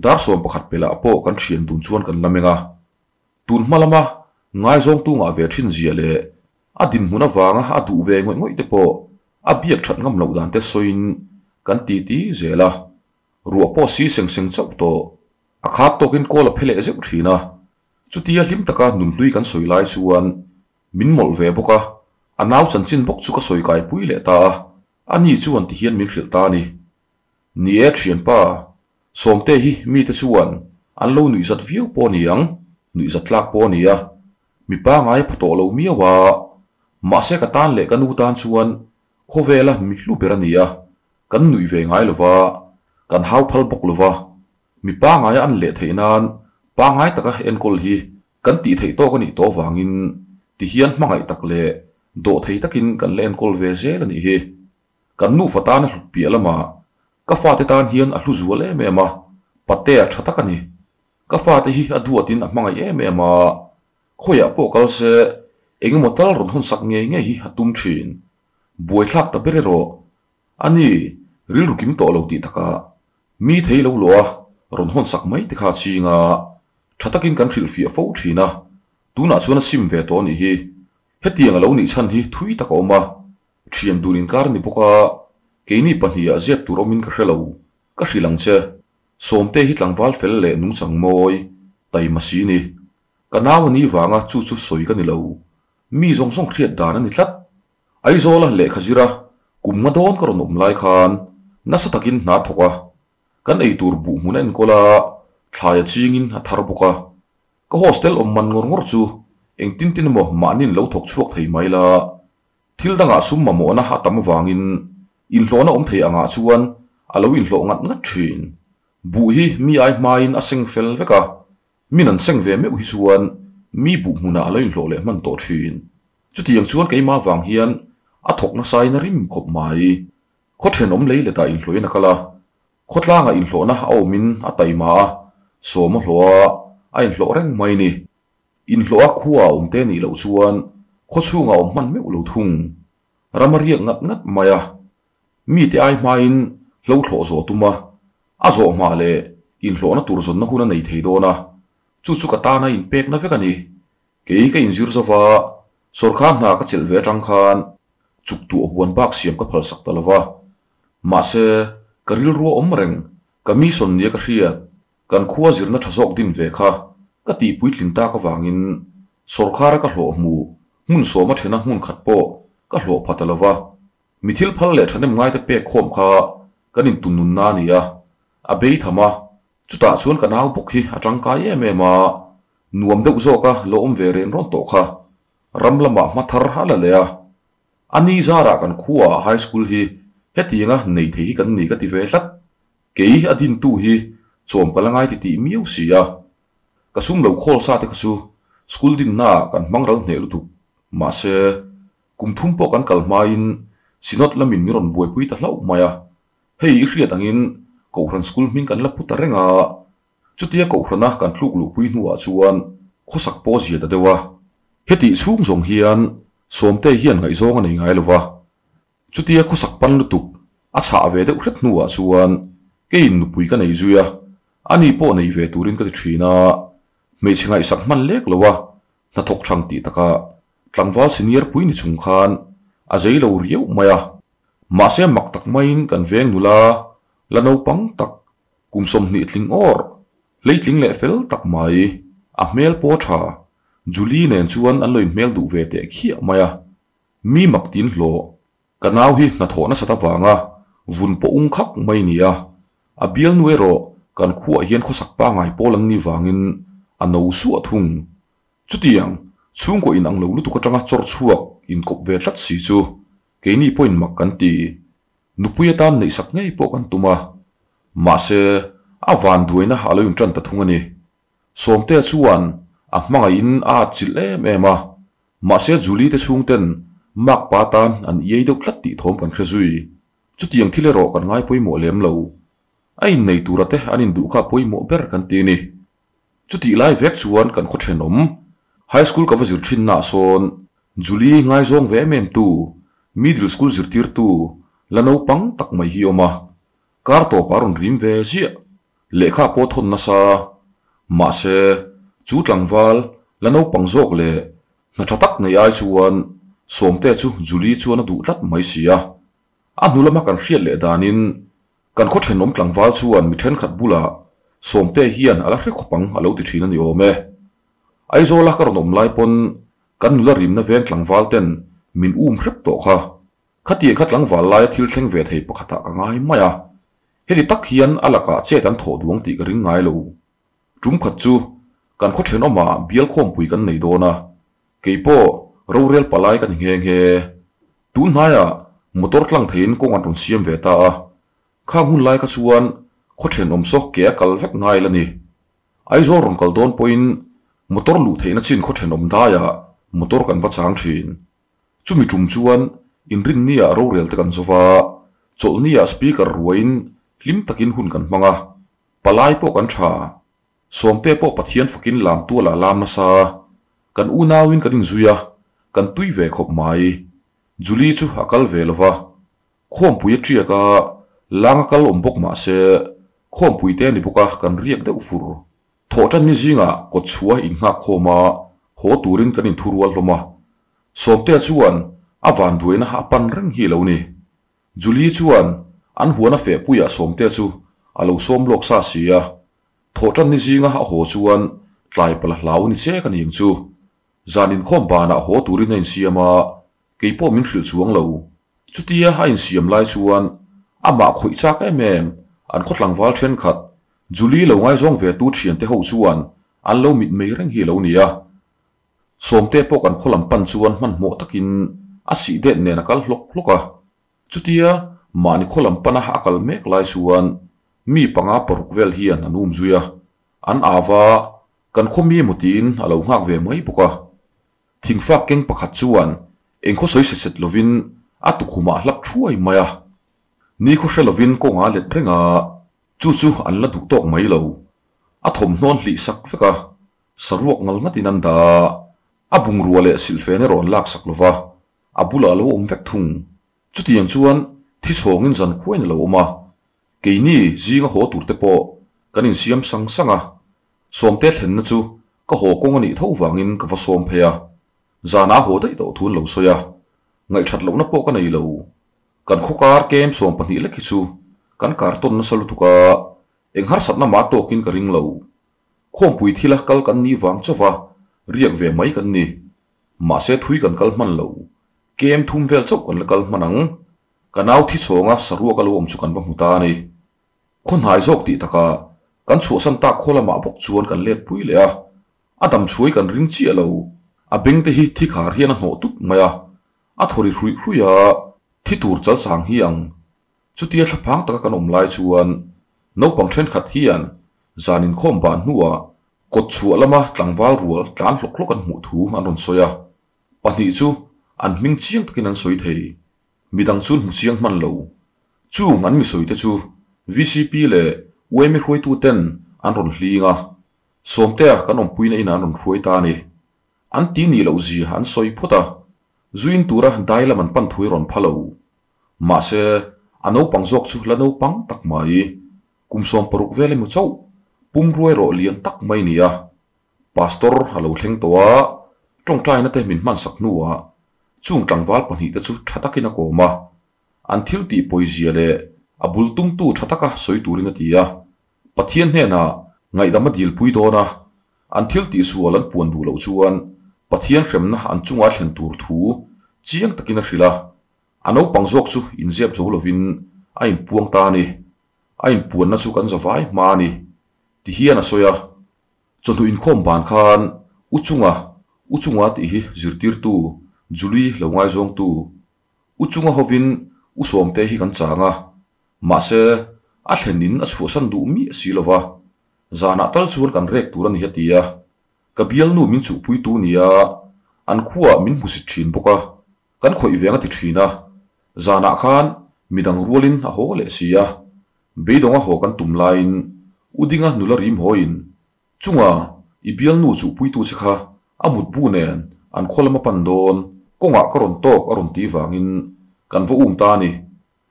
dar 11 pelah pawh kan thian dun chuan kan la meng a. Tun hma lama ngaizawng tu ngah ve thin zia leh a dinhmun avanga a duh ve ngawih ngawih te pawh a biak that ngam loh dan te sawiin kan titi zel a. Ruah pawh si seng seng chauh tawh. A khat tawkin kawl a phe leh zeuh thin a. Chutia hlim taka nunhlui kan sawi lai chuan min mawlh ve bawk a, a nau chanchin bawk chu ka sawi kaipui leh ta a, ani chuan tihian min hrilh ta a ni. Ni e thianpa, Sawmte hi mite chuan an lo nuihzat viau pawh a ni ang, nuihzat tlak pawh a ni a, mipa ngai pha tawh lo miau a, mahse ka tan leh ka nu tan chuan khawvela mi hlu ber a ni a, kan nuih ve ngai lova, kan hau phal bawk lova. Mi pangaia an leh theih nan pangai taka enkawl hi kan tih theih tawk a nih tawh vangin tihian hmangaih tak leh dawh thei takin kan la enkawl ve zel a nih hi. Kan nufa tan a hlut piah lamah ka fate tan hian a hlu zual em em a, patea tha tak a ni. Ka fate hi a duatin a hmangaih em em a, khawiah pawh kal se engemaw tal rawn hawnsak ngei ngei hi a tum thin. Buaithlak ta ber erawh a ni, rilru kim tawh lo tih takah Mi thei lo luah a, rawn hawn sak mai te kha a ching a, tha takin kan hrilhfiah fo thin a, tunah chuan a sim ve tawh a nih hi. Hetiang a lo nih chhan hi thui tak a awm a, thian dun inkar a ni bawk a, keini pahniha zep tur awmin ka hre lo, ka hrilh ang che. Sawmte hi tlangval fel leh nungchang mawi, taima si ni. Ka nau a ni vanga chu chu sawi ka ni lo. Mi zawng zawng hriat dan a ni tlat. Aizawla lehkha zira kum nga dawn ka rawn awm lai khan nasa takin hna thawk a, kan eitur buh hmun a enkawl a, thlai a chingin a thar bawk a. Ka hostel awm man ngawr ngawr chu engtin tin emaw mahniin lo thawk chhuak thei mai la. Thil dangah sum mamawhna a tam avangin inhlawhna awm thei angah chuan a lo inhlawh ngat ngat thin. Buh hi mi ai hmain a seng fel vek a, min an seng ve meuh hi chuan mi buh hmunah a lo inhlawh leh hman tawh thin. Chutiang chuan keimah vang hian A thawk nasain a rim khawp mai. Khaw thenawm lei letah inhlawhin a kal a, khawtlangah inhlawhna a awmin a taima a, sawm a hlawh a, a inhlawh reng mai ni. Inhlawh a khua a awm te nih loh chuan khaw chhungah a awm hman meuh lo thung. Ram a riak ngat ngat mai a, mite ai hmain hlo thlawh zawh tum a, a zawh hma leh inhlawhna tur zawnna hun a nei thei dawn a, chu chu ka tana inpekna vek a ni. Kei ka inzir zova sawrkar hna ka chelh ve atang khan chuk tuah huan bak siam ka phalsak ta lova. Mahse, ka rilru a awm reng, ka mission nia ka hriat, kan khua zirna tha zawk din ve kha ka tih puitlin tak avangin sawrkara ka hlawh hmuh hmun sawma thena hmun khat pawh ka hlawh pha ta lova. Mi thil phal leh thahnem ngaite pek khawm kha kan intunnunna a ni a, a bei tham a, chutah chuan ka nau bawk hi a tangkai em em a, nuam deuh zawka lo awm ve reng rawn tawh kha ram lamah hma thar a la leh a. A ni zarah kan khuaah high school hi hetianga nei thei hi kan ni ka ti ve tlat. Kei a dintu hi chawm ka la ngai ti tih miau si a. Ka sum lo khawl sa te kha chu school dinnaah kan hmang ral hneh lutuk. Mahse, kum thum pawh kan kal hmain Synod lamin min rawn buaipui ta hlauh mai a. Hei i hriat angin Kohhran school hming kan la pu ta reng a. Chutia Kohhrana kan tluk luhpui hnuah chuan khawsak pawh zia ta deuh a. Hetih chhung zawng hian Sawmtei hian ngaihzawng a nei ngai lo va. Chutia khawsak pan lutuk a chhah ve deuh hret hnuah chuan keiin nupui ka nei zui a, ani pawh nei ve turin ka ti thin a, hmeichhe ngaihsak hman lek lo a, hnathawk thang tih takah tlangval senior pui ni chung khan a zei lo riauh mai a. Mahse mak tak maiin kan veng nula la naupang tak kum 20 tling awr, hleitling leh fel tak mai, a hmel pawh tha, Julie nen chuan an lo inhmel duh ve teh khiah mai a. Mi mak tin hlawh, ka nau hi hnathawh nasat avanga vun pawh ung khak mai ni a, a bialnu erawh kan khuaah hian khawsak pangai pawl an nih vangin a no suah thung. Chutiang, chhungkaw inang lo lutuk atanga chawr chhuak inkawp ve tlat si chu keini pawhin mak kan ti. Nupui atan neihsak ngei pawh kan tum a, mahse a vanduaina a lo intan ta thung a ni. Sawmtea chuan a hmangaihin a atchilh em em a, mahse Julie te chhungten Mark pa tan an iai deuh tlat tih thawm kan hre zui. Chutiang thil erawh kan ngai pawimawh lem lo. A innei tura te an induh kha pawimawh ber kan ti a ni. Chutih lai vek chuan kan khaw thenawm, High School ka va zir thinnaah sawn Julie ngaizawng ve em em tu, Middle School zirtirtu la naupang tak mai hi awm a. Kar tawpah a rawn rim ve ziah. Lehkha pawh thawn nasa. Mahse, chu tlangval la naupang zawk leh hna tha tak nei ai chuan Sawmte chu Julie chuan a duh tlat mai si a. A hnu lama kan hriat leh danin kan khaw thenawm tlangval chuan mi thenkhat bulah Sawmte hian a la hre khawp ang a lo ti thin a ni awm e. Aizawla ka rawn awm lai pawn kan nula rimna veng tlangval ten min um hrep tawh kha. Khatiang kha tlangval laia thil thleng ve thei pakhatah ka ngai mai a. Heti tak hian a lakah chet an thawh duang tih ka ring ngai lo. Tum khat chu kan khaw thenawmah bial khawmpui kan nei dawn a, kei pawh rorel palai ka ni nghe nghe. Tun hnaiah motor tlang theiin kawng an rawn siam ve ta a, khang hun lai kha chuan khaw thenawm saw ke a kal vek ngai la ni. Aizawl rawn kal dawn pawhin motor luh theihna chin khaw thenawm daiah motor kan va chang thin. Chumi tum chuan inrinniah rorel te kan zo va, chawlhniah speaker ruaiin hlim takin hun kan hmang a, palai pawh kan tha. Sawmte pawh Pathian fakin lam tualah lam nasa, kan unauin kan inzui a, kan tui ve khawp mai. Julie chu a kal ve lo va, khawmpui a tiak a, lang a kal awm bawk mah se, khawmpui te a ni bawk a, kan riak deuh fur. Thawhtanni zingah kawtchhuah innghak khawm a, haw turin kan inthurual hlawm a. Sawmtea chuan a vanduaina a pan reng hi lo ni. Julie chuan an huan a fehpuiah Sawmtea chu a lo sawm lawk sa si a. Thawhtanni zinga a haw chuan tlai pala hlau ni che ka ni ang chu. Zan inkhawm banah haw turin a insiam a, kei pawh min hrilh chuang lo. Chutia a insiam lai chuan amah khawih chak em em an khaw tlangval thenkhat Julie lo ngaizawng ve tu thiante ho chuan an lo mitmei reng hi a lo ni a. Sawmte pawh kan khaw lam pan chuan hmanhmawh takin a sih det nen a kal hlawk hlawk a. Chutia mahni khaw lam pana a kal mek lai chuan mi panga paruk vel hian an um zui a, an au va, kan khaw mi emaw tiin a lo nghak ve mai bawk a. Thingfak keng pakhat chuan eng khaw sawi set set lovin a tukhumah a hlap thuai mai a. Nikhaw hre lovin kawngah a let reng a, chu chu an la duh tawk mai lo. A thawmhnaw an hlih sak vek a, saruak ngal ngatin an dah a, a bungrua leh silhfen erawh an laksak lo va, a bulah a lo awm vek thung. Chutiang chuan thi chhawngin zan khuain a lo awm a, keini zinga haw tur te pawh kan insiam sang sang a, Sawmte thlenna chu ka haw kawng a nih tho vangin ka va sawm phei a, zana haw daih tawh thu an lo sawi a, ngaihthat lohna pawh ka nei lo. Kan khawkar kem 12 lek hi chu kan kar tawn nasa lutuk a, eng harsatna mah tawkin ka ring lo. Khawmpui thila kal kan nih vang chauva riak ve mai kan ni. Mahse thui kan kal hman lo. Kem thum vel chauh kan la kal hman ang. Ka nau thi chhawnga saruak a lo awm chu kan va hmu ta a ni. Khaw hnai zawk tih takah kan chhuahsan tak khaw lamah bawk chuan kan let pui leh a. A dam chhuai kan ring chiah lo. A beng te hi thi khar hian a hnawh tut mai a. A thaw ri hruih hruih a, thi tur chal chang hi ang. Chutia thlaphang taka kan awm lai chuan naupang thenkhat hian zan inkhawm bah hnuah kawt chhuah lama tlangval rual tlan hlawk hlawk an hmuh thu an rawn sawi a. Pahnih chu an hming chiang takin an sawi thei. Midang chu an hmu chiang hman lo. Chung an mi sawite chu VCP leh UMA hruaituten an rawn hling a, Sawmtea kan awmpuina inah an rawn hruai ta a ni. An ti nih loh zia an sawi phawt a, zuin tura dai lam an pan thui rawn pha lo. Mahse, a naupang zawk chu la naupang tak mai, kum 60 vel emaw chauh, pum ruai rawh lian tak mai ni a. Pastor a lo thleng tawh a, tawngtaina te min hmansak hnuah chung tlangval pahnihte chu tha takin a kawm a, an thil tih pawizia leh a bul tumtu tha taka sawi turin a ti a. Pathian hnenah ngaihdam a dilpui dawn a, an thil tihsual an puan duh loh chuan Pathian hremna an chunga thlen tur thu chiang takin a hrilh a. A naupang zawk chu inzep zo lovin a inpuang ta a ni. A inpuanna chu kan zavai hma a ni, ti hian a sawi a. Chawhnu inkhawm ban khan U Chunga, U Chunga tih hi zirtirtu, Julie lo ngaizawngtu, U Chunga hovin U Sawmte hi kan chang a. Mahse, a thlen in a chhuahsan duh miah si lo va, zanah tal chuan kan rek tur a ni a ti a. Ka bialnu min chuhpuitu nia, an khuaah min hmusit thin bawk a, kan khawih veng a ti thin a. Zanah khan midang rualin a haw leh si a, beidawnga haw kan tum laiin U Dinga nula rim hawiin, Chunga, i bialnu chuhpuitu che kha a mutbu nen an khaw lam a pan dawn, kawngah ka rawn tawk a rawn ti vangin kan va um ta a ni.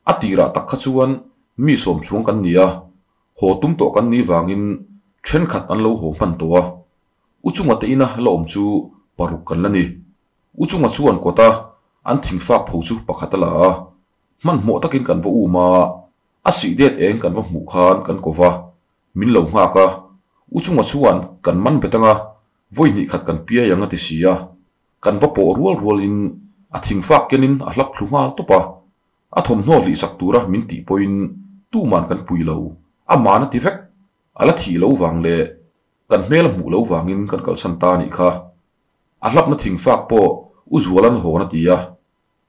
A tirah tak kha chuan mi sawm chhung kan ni a, haw tum tawh kan nih vangin thenkhat an lo haw hman tawh a. U chunga te ina la awm chu paruk kan la ni. U chunga chuan kawta an thingfak pho chu pakhat a la a, hmanhmawh takin kan va um a, a sih det eng kan va hmuh khan kan ko va, min lo nghak a. U chunga chuan kan man bet anga vawi hnih khat kan piai ang a ti si a, kan va pawh rual rualin a thingfak kenin a hlap thlu nghal tawp a. A thawmhnaw hlihsak tura min tih pawhin tuman kan pui lo, a man a ti vek. A la thih lo vang leh kan hmel a hmuh lo vangin kan kalsan ta a nih kha. A hlapna thingfak pawh U Zualan hawn a ti a,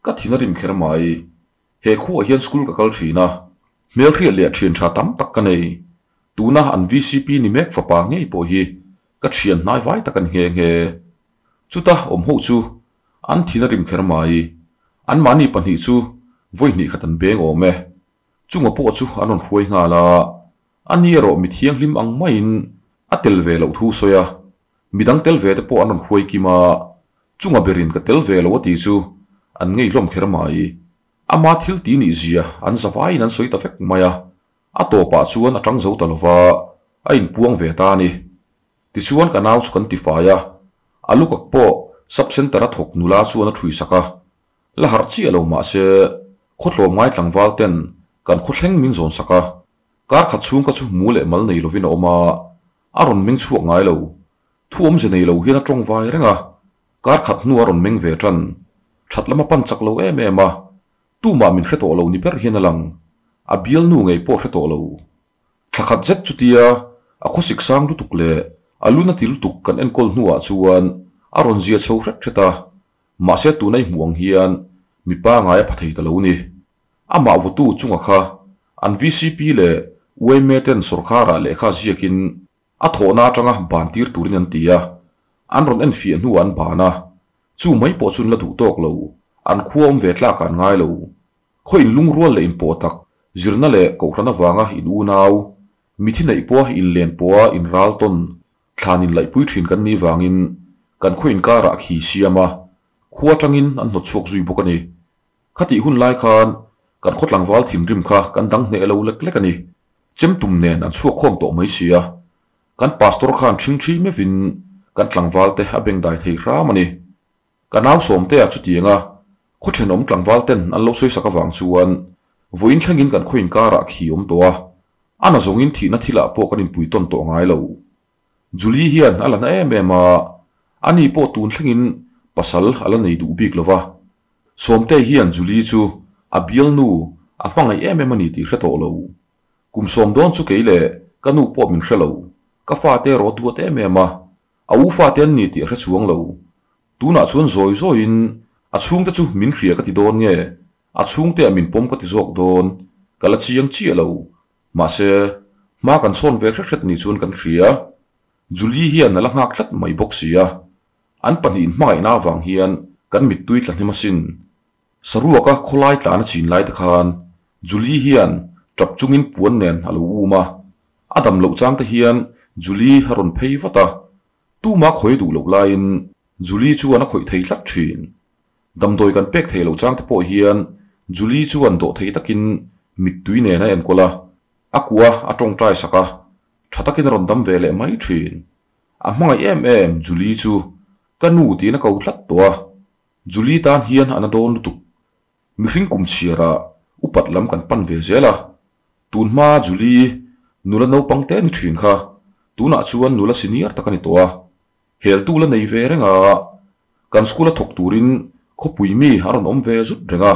ka thin a rim kher mai. He khuaah hian school ka kal thin a, hmelhriat leh thian tha tam tak ka nei. Tuna an VCP ni mek fapa ngei pawh hi ka thian hnai vai tak a ni nghe nghe. Chuta awm ho chu an thin a rim kher mai. Anmahni pahnih chu vawi hnih khat an beng awm e. Chunga pawh chu an rawn hruai nghal a, ani erawh mi thianghlim ang maiin a tel ve loh thu sawi a, midang tel ve te pawh an rawn hruai kim a, chunga berin ka tel ve lo a ti chu an ngei hlawm kher mai. Ama thil ti nih zia an zavaiin an sawi ta vek mai a, a tawpah chuan a tang zo ta lova, a inpuang ve ta a ni. Tichuan ka nau chu kan ti fai a, a lukak pawh sub centre a thawk nula chuan a ṭhui sak a, la harh chiah lo mahse khawtlawm ngai tlangval ten kan khawthleng min zawn sak a, kar khat chhung kha chu mu leh mal nei lovin a awm a, a rawn meng chhuak ngai lo. Thu awmze nei lo hian a tawng vai reng a, kar khat hnu a rawn meng ve ṭan, ṭhat lam a pan chak lo em em a, tumah min hre tawh lo ni ber hian a lang, a bialnu ngei pawh hre tawh lo. Thla khat zet chutia a khawsik sang lutuk leh a luna ti lutuk kan enkawl hnuah chuan a rawn zia chho hret hret a, mahse tuna i hmuh ang hian mipa ngai a pha thei ta lo ni. Amah vawtu chunga kha an VCP leh yma ten sawrkharah lehkha ziakin a thawhna atanga ban tir turin an ti a, an rawn enfiah hnuah an ban a, chu mai pawh chu an la duh tawk lo. An khua awm ve tlak ah an ngai lo. Khaw inlungrual leh inpawh tak, zirna leh kohhran avanga in unau, mithi neih pawha inlen pawha inral tawn, thlan inlaihpui thin kan nih vangin kan khaw inkarah khi siam a, khua atangin an hnawtchhuak zui bawk a ni. Khatih hun lai khan kan khaw tlangval thinrim kha kan dang hneh lo lek lek a ni. Chemtum nen an chhuak khawm tawh mai si a. Kan pastor khan ṭhingṭhi meuhin kan tlangval te a bengdai thei hram a ni. Ka nau Sawmtea chutianga khaw ṭhenawm tlangval ten an lo sawisak avang chuan vawiin thlengin kan khaw inkarah khi awm tawh a, a na zawngin thihna thilah pawh kan inpui tawn tawh ngai lo. Julie hian a la na em em a, ani pawh tun thlengin pasal a la nei duh bik lo va. Sawmtea hian Julie chu a bialnu a hmangaih em em a ni tih hre tawh lo. Kum sawm dawn chu kei leh ka nu pawh min hre lo, ka fate erawh duat em em a, a u fate an ni tih a hre chuang lo. Tunah chuan zawi zawiin a chhungte chu min hria ka ti dawn nge, a chhungte ah min pawm ka ti zawk dawn, ka la chiang chiah lo. Mahse, hma kan sawn ve hret hret ni chuan kan hria. Julie hian a la nghak tlat mai bawk si a, an pahnihin hmangaihna avang hian kan mittui tla hnem asin. Saruaka khawlai tlan a chin lai te khan Julie hian tap chungin puan nen a lo um a, a dam loh chang te hian Julie a rawn phei vat a, tuma khawi duh loh laiin Julie chuan a khawih thei tlat thin. Damdawi kan pek thei loh chang te pawh hian Julie chuan dawh thei takin mittui nen a enkawl a, a kuah a tawngtai sak a, tha takin a rawn dam ve leh mai thin. A hmangaih em em Julie chu ka nu tiin a ko tlat tawh a, Julie tan hian a na dawn lutuk. Mihring kum chhiarah upat lam kan pan ve zel a. Tun hma Julie nula naupang te ni thin kha tunah chuan nula senior tak a ni tawh a. Heltu la nei ve reng a, kan school a thawk turin khawpui mi a rawn awm ve zut reng a.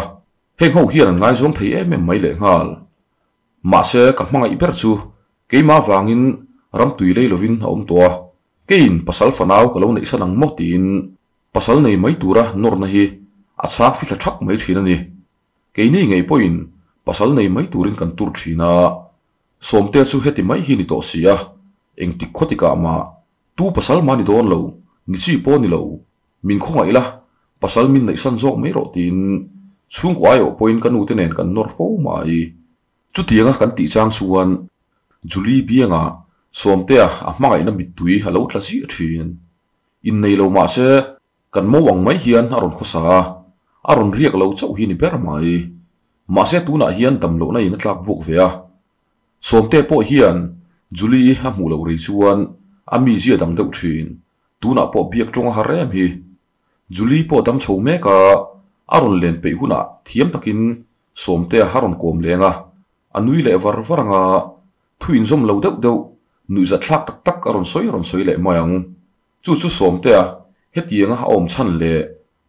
Heng ho hian an ngaizawng thei em em mai lehnghal. Mahse ka hmangaih ber chu keimah vangin ramtui lei lovin a awm tawh a. Keiin pasal fanau ka lo neihsan ang maw tiin Pasal nei mai tura nawrna hi a chhang fithla thak mai thin a ni. Keini ngei pawhin pasal nei mai turin kan tur thin a, Sawmtea chu heti mai hi ni tawh si a, engtik khawtikah mah tu pasal mah ni dawn lo, ni chi pawh ni lo, min khawngaih la, pasal min neihsan zawk mai rawh tiin chhungkaw aiawh pawhin ka nute nen kan nawr fo mai. Chutianga kan tih chang chuan Julie biangah Sawmtea a hmangaihna mittui a lo tla ziah thin. Innei lo mah se, kan mo ang mai hian a rawn khawsa a, a rawn riak lo chauh hi ni ber mai. Mahse tunah hian dam lohna in a tlak buak ve a. Sawmte pawh hian Julie i a hmuh loh rei chuan a mizia dang deuh thin. Tunah pawh biak tawng a har em hi. Julie pawh dam chho mek a, a rawn len peih hunah thiam takin Sawmtea a rawn kawm leng a, a nui leh var var ang a, Thu inzawm lo deuh deuh, nuihzatthlak tak tak a rawn sawi rawn sawi leh mai ang. Chu chu Sawmtea, hetianga a awm chhan leh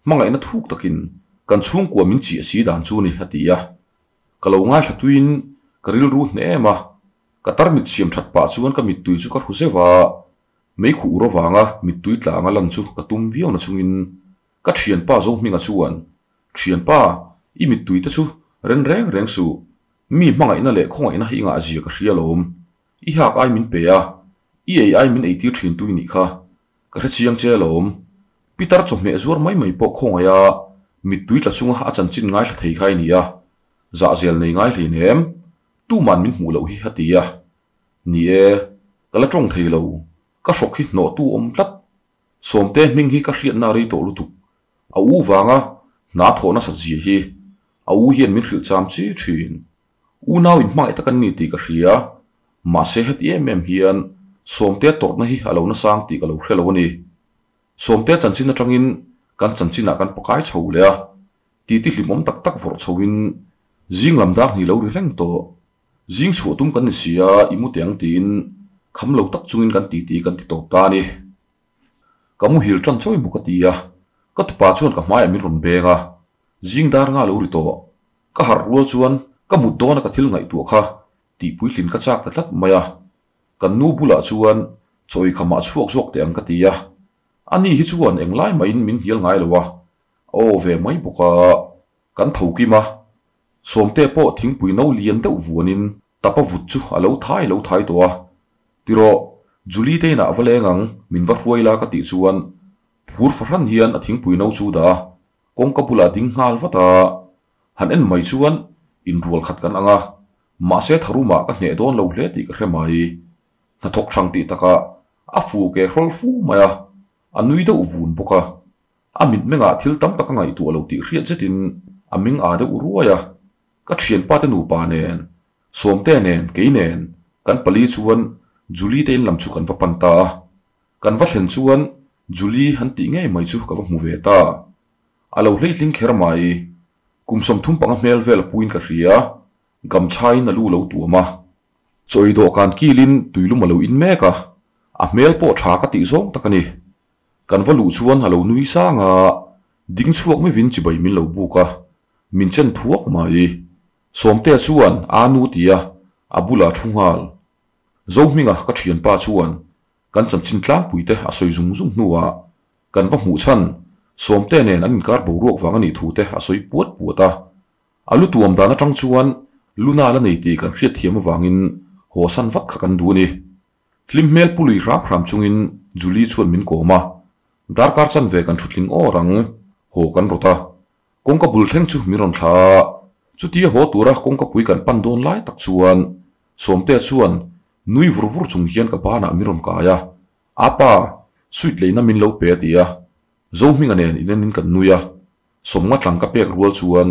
hmangaihna thuk takin kan chhungkua min chiah si dan chu ni, a ti a. Ka lo ngaithla tuiin ka rilru hneh em a, ka tarmit siam that pah chuan ka mittui chu ka hru zeuh a, meikhuh ur avanga mittui tla anga lan chu ka tum viau na chungin ka thianpa Zohminga chuan, Thianpa, i mittui te chu ren reng reng suh, Mi hmangaihna leh khawngaihna hi i ngahzia ka hria alawm. I hak ai min pe a, i ei ai min eitir thin tui nih kha. Ka hre chiang che alawm. Pitar chawhmeh zuar mai mai pawh khawngaih a, mittui tla chunga a chanchin ngaithla thei kha i ni a. Zahzel nei ngai hleinem. Tuman min hmuh loh hi a ti a. Ni e, ka la tawng thei lo. Ka hrawk hi hnawhtu awm tlat. Sawmte hming hi ka hriatna rei tawh lutuk. A u vanga hna thawh nasat zia hi a u hian min hrilh cham chi thin. Unau in hmangaih tak an ni tih ka hria, mahse heti em em hian Sawmtea tawrhna hi a lo nasang tih ka lo hre lo a ni. Sawmtea chanchin atangin kan chanchinah kan pakai chho leh a, titi hlimawm tak tak vawrh chhoin zing lam dar hnih lo ri reng tawh. Zing chhuah tum kan ni si a, i mu teh ang tiin kham lo tak chungin kan titi kan ti tawp ta a ni. Ka muhil tan chawi maw ka ti a, ka tupa chuan ka hmaiah min rawn beng a, zing dar nga lo ri tawh. Ka harh rual chuan ka mut dawna ka thil ngaihtuah kha tih puitlin ka chak ta tlat mai a. Kan nu bulah chuan chawi khamah chhuak zawk teh ang ka ti a, ani hi chuan englai mahin min hnial ngai lo a, a aw ve mai bawk a, kan tho kim a. Sawmte pawh thingpui no lian deuh vuanin Tapa vut chu a lo thai lo thai tawh a, Tirawh, Julie te inah va leng ang, min va hruai la ka tih chuan phur fahran hian a thingpui no chu dah a. Kawngka bulah ding nghal vat a, han en mai chuan inrual khat kan ang a, mahse tharumah ka hneh dawn lo hle tih ka hre mai. Hnathawk hrang tih takah a fu ke hrawl fu mai a, a nui deuh vun bawk a. A mitmengah thil tam tak a ngaihtuah lo tih hriat zetin a ming aa deuh ruai a. Ka thianpa te nupa nen, Sawmte nen, kei nen, kan pali chuan Julie te in lam chu kan va pan ta a. Kan va thlen chuan Julie han tih ngei mai chu ka va hmu ve ta. A lo hleitling kher mai. Kum 35 hmel vel a puin ka hria. Gamchhaiin a lu lo tuam a. Chawi dawhkan kilin tuilum a lo in mek a. A hmel pawh tha ka tih zawng tak a ni. Kan va luh chuan a lo nui sang a, ding chhuak mivin chibai min lo buk a, min chen thuak mai. Sawmtea chuan a nu ti a, a bulah thu nghal. Zohminga ka thianpa chuan kan chanchin tlangpui te a sawi zung zung hnuah kan va hmuh chhan Sawmtea nen an inkar boruak vang a nih thu te a sawi puat puat a. A lu tuam dan atang chuan luna la nei tih kan hriatthiam avangin haw san vat kha kan duh a ni. Hlim hmel pu lui hram hram chungin Julie chuan min kawm a, darkar chanve kan thutling awr ang, haw kan rawt a. Kawngka bul thleng chu min rawn thla a, chutia haw tura kawngka pui kan pan dawn lai tak chuan Sawmtea chuan nui vur vur chung hian ka banah min rawn kai a, Apa, sweet leina min lo pe a ti a, Zohminga nen inenin kan nui a, Sawmnga tlang ka pek rual chuan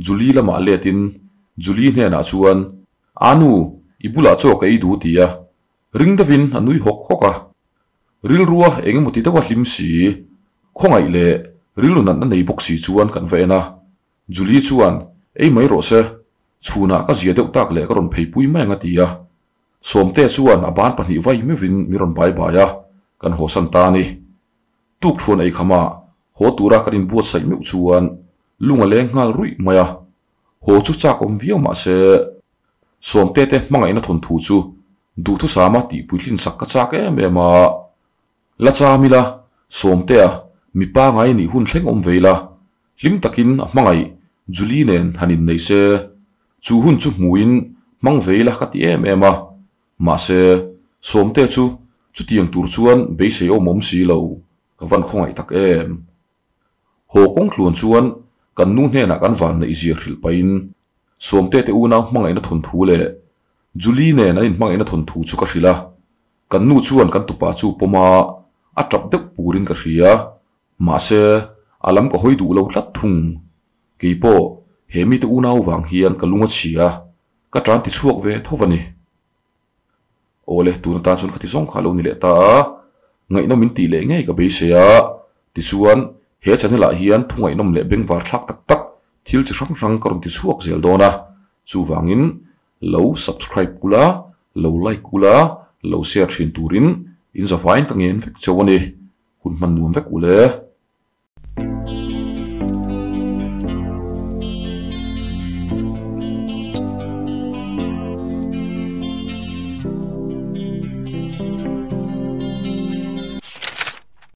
Julie lamah letin Julie hnenah chuan A nu, i bulah chaw ka ei duh ti a, ring deuhin a nui hawk hawk a. Rilrua eng emaw ti deuha hlim si, khawngaih leh rilru natna nei bawk si chuan kan va en a. Julie chuan, Ei mai rawh se, chhunah ka zia deuh tak leh ka rawn pheipui mai ang a ti a. Sawmte chuan a ban pahnih vai meuhin min rawn bai bai a, kan hawsan ta a ni. Tukṭhuan ei khamah haw tura kan inbuatsaih meuh chuan lung a leng nghal ruih mai a. Haw chu chak awm viau mah se, Sawmte te hmangaihna thawnthu chu duhthusama tih puitlin sak ka chak em em a. La cham ila, Sawmtea mipa ngai nih hun thleng awm ve ila, hlim takin a hmangaih Julie nen han innei se, chu hun chu hmuin hmang ve ila ka ti em em a. Mahse, Sawmte chu chutiang tur chuan beisei awm awm si lo, ka van khawngaih tak em. Haw kawng tluan chuan kan nu hnenah kan van neih zia hrilh pahin Sawmte te unau hmangaihna thawnthu leh Julie nen an inhmangaihna thawnthu chu ka hrilh a. Kan nu chuan kan tupa chu pawm a, a tap deuh purin ka hria. Mahse, a lam ka hawi duh lo tlat thung. Keipawh he mite unau vang hian ka lung a chhia, ka tan ti chhuak ve tho va ni. Awle, tun atan chuan khati zawng kha a lo ni leh ta a, ngaihnawm in tih leh ngei ka beisei a, tichuan he channel ah hian thu ngaihnawm leh bengvar thlak tak tak thil chi hrang hrang ka rawn ti chhuak zel dawn a, chuvangin lo subscribe kula, lo like kula, lo share thin turin in zavaiin ka ngen vek cheu a ni, hun hman nuam vek ule.